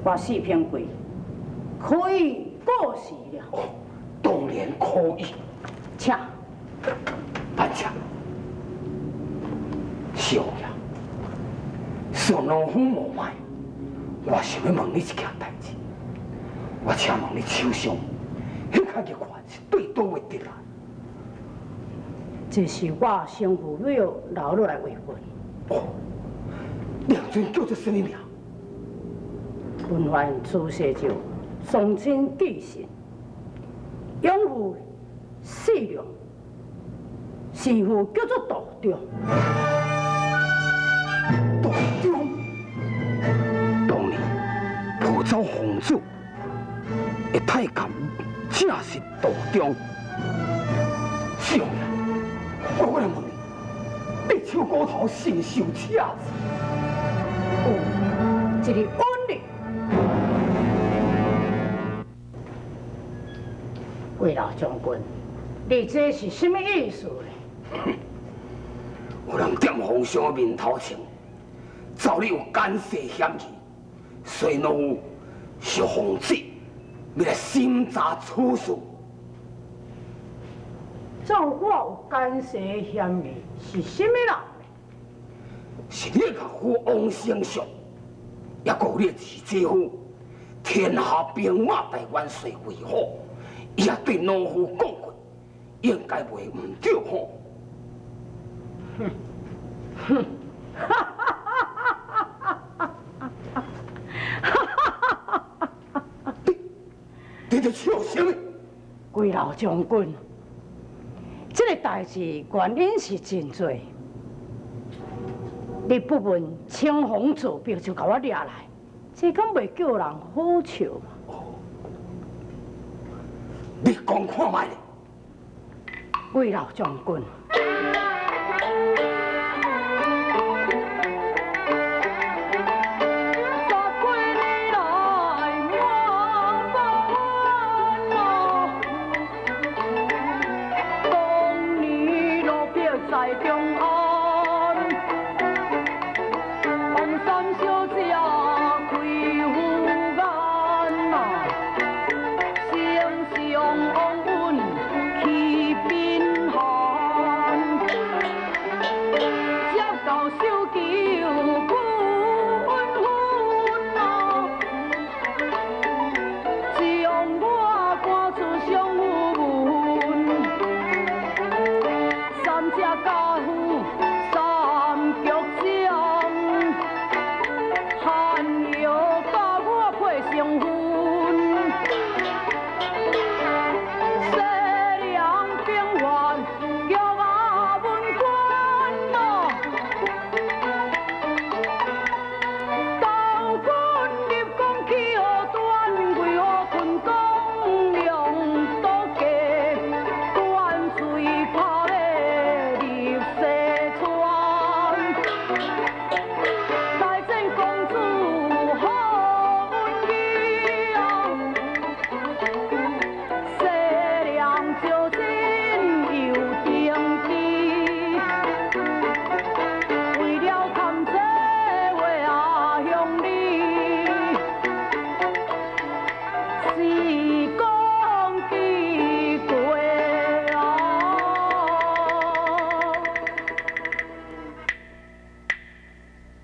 我四平櫃可以過時了。哦，當然可以。請。慢請。少爺，小農夫無賣，我想欲問你一件代誌。我請問你手上彼塊玉環是對佗位得來？這是我生父母留落來遺份。哦，兩尊叫做啥物名？文範朱世就雙親繼承，養父四良，生父叫做杜忠。杜忠，當年抱走皇子的太監，正是杜忠。少爺，我來問你，你手骨頭是毋是有赤字？有，一个穩力。魏老將軍，你這是啥物意思呢？有人踮皇上的面頭前，查你有奸細嫌疑，所以老夫是奉旨欲來審查此事。查我有奸細嫌疑是啥物人？是你的岳父王丞相，抑閣有你的二姐夫，天下兵馬大元帥魏虎，伊也對老夫講過，應該袂毋對吼。哼，哼，哈哈哈哈哈哈！你佇笑啥物？魏老將軍，這个代誌原因是真濟，你不問青紅皂白就共我掠來，這敢袂叫人好笑嗎？哦，你講看覓咧？魏老將軍。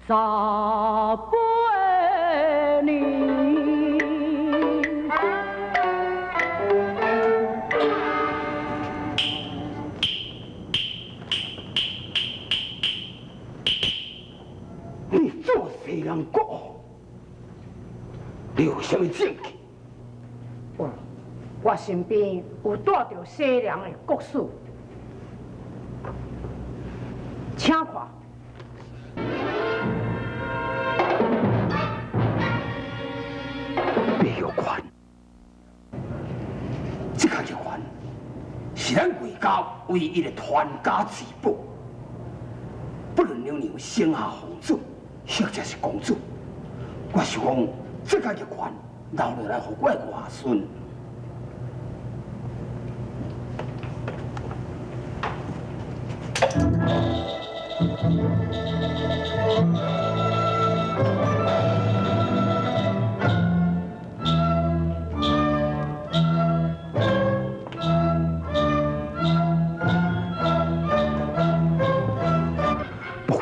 18年。你做西涼國王，你有啥物證據？有，我身邊有帶著西涼的國師，請看。白玉環，這個玉環是咱魏家唯一的傳家之寶。不論娘娘生下皇子，或者是公主，我想講這個玉環留落來予我的外孫。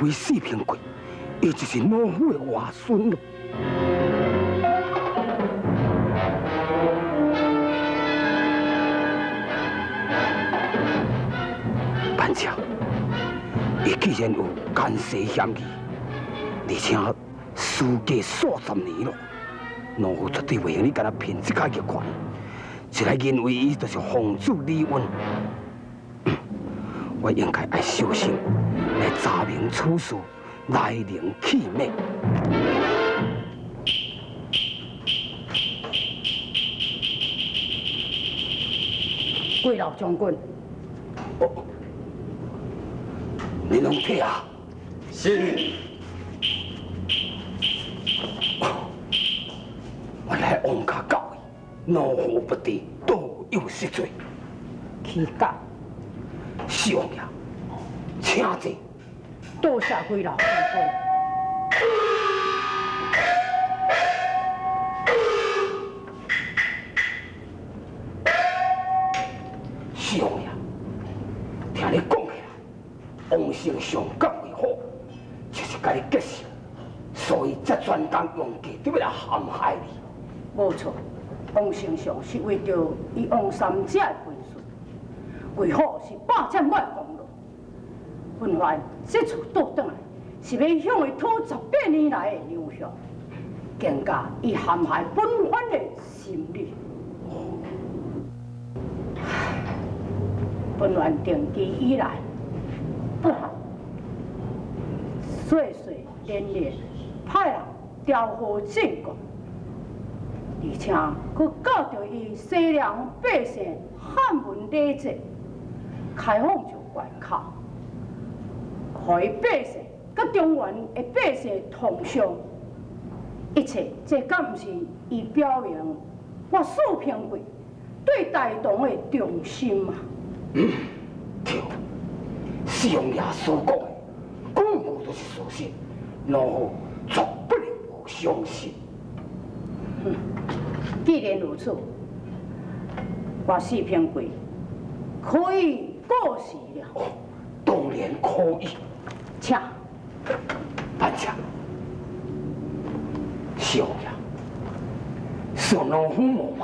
非四平贵，伊就是老夫的外孙咯。反正，伊既然有奸细嫌疑，而且事隔数十年咯，老夫绝对袂用你共他骗这个玉环，一来认为伊就是皇子李允，我应该爱小心来查明此事来龙去脉。贵老将军，哦，你拢退啊？是。原来王家教诲，奴夫不治，多有失罪。起驾。四王爷，请坐。多谢贵老将军。四王爷，听你讲起来，王丞相甲为好，就是共你结仇，所以才专工用计伫欲来陷害你。无错，王丞相是为著伊王三姐的分数，为好是霸占我的功劳。本番这次倒转来，是欲向伊讨18年来的粮饷，更加伊陷害本番的心理。本番定居以来，不幸岁岁年年派人调和进贡。而且，阁教著伊西凉百姓汉文礼节，开放就关口，予伊百姓佮中原的百姓通商。一切，这敢毋是伊表明我四平贵对大唐的忠心啊？嗯，对，四王爷所讲的，句句都是事实，老夫绝不能不相信。既然如此，我四平贵可以过时了。哦，当然可以。请。慢请。四王爷，恕老夫无礼，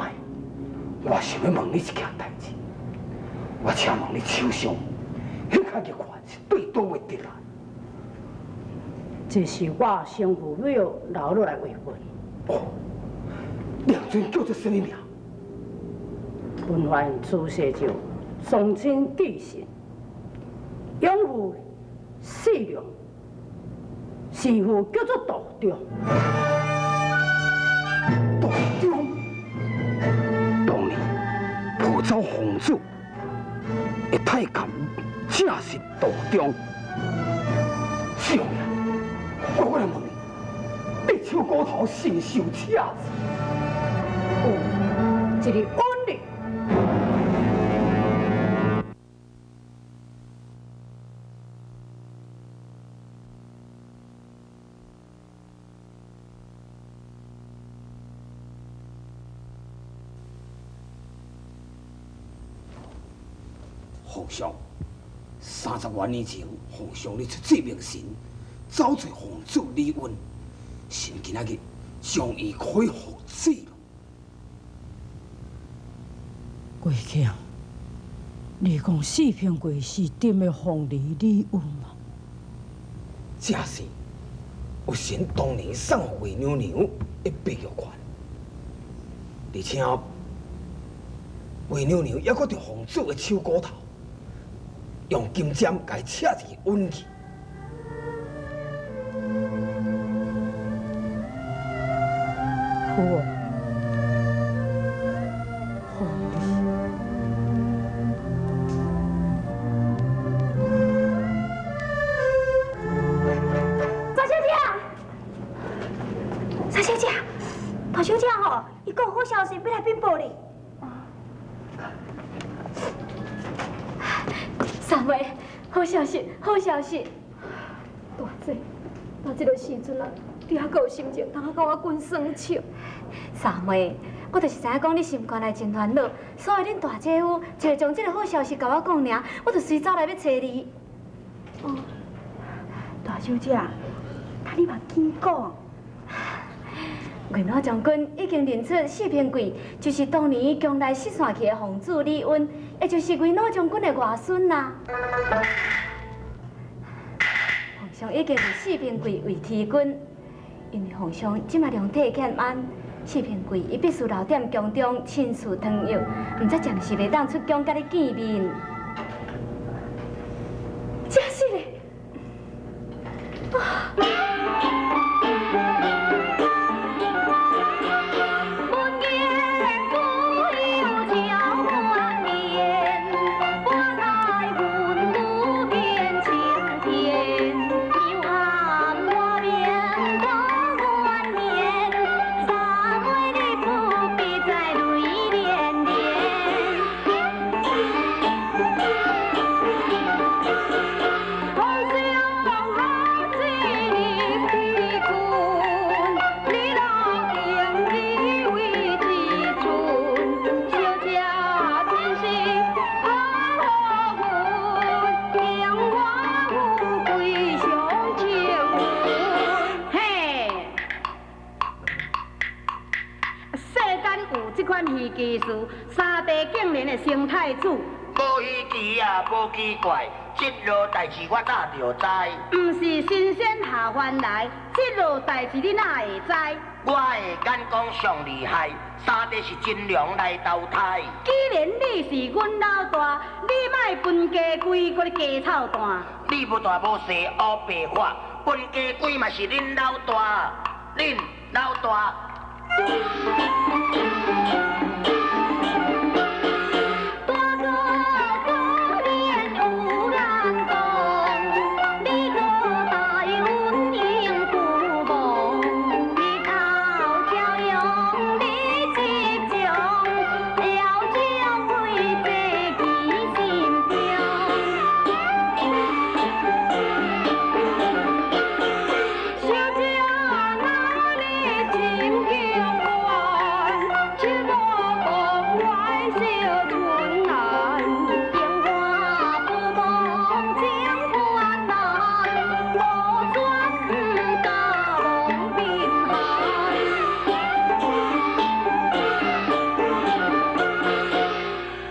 我想欲问你一件代志。我请问你手上彼块玉环是对佗位得来？这是我生父母留落来遗文。哦，两尊叫做啥物名？本番自细就双亲继承，养父四良，生父叫做杜仲。杜仲，当年抱走皇子的太监，正是杜仲。四王爷，我来问你，你手骨头是毋是有赤子？有一个恩人。皇上，30多年前，皇上你出这名神，走揣皇子李允，臣今仔日将伊可以复制了。贵卿，你讲四平贵是踮咧凤梨李允吗？正是，有神当年送予魏娘娘的白玉环，而且魏娘娘犹阁伫皇子的手骨头，用金针共伊切一个允去。好哦。张小姐，张小姐，大小姐吼，伊讲好消息欲来禀报你。三妹，好消息，好消息！大姐，到这个时阵啊，你犹阁有心情通共我滚耍笑？三妹，我就是知影讲你心肝内真烦恼，所以恁大姐夫就会将这个好消息共我讲尔，我就随走来欲揣你。哦，大小姐，那你嘛緊講。魏老將軍已經認出四平貴就是當年宮內失散去的皇子李溫，也就是魏老將軍的外孫啦。皇上已經立四平貴為提軍，因為皇上這馬量體欠安，四平貴伊必須留踮宮中親侍湯藥，毋才暫時袂當出宮佮你見面。真是的，啊！技術，三地竟然會生太子。無稀奇啊，無奇怪，這落代誌我早就知。毋是神仙下凡來，這落代誌你哪會知？我的眼光上厲害，三弟是真龍來投胎。既然你是阮老大，你莫分家規，閣咧加操蛋。你無大無細烏白話，分家規嘛是恁老大，恁老大。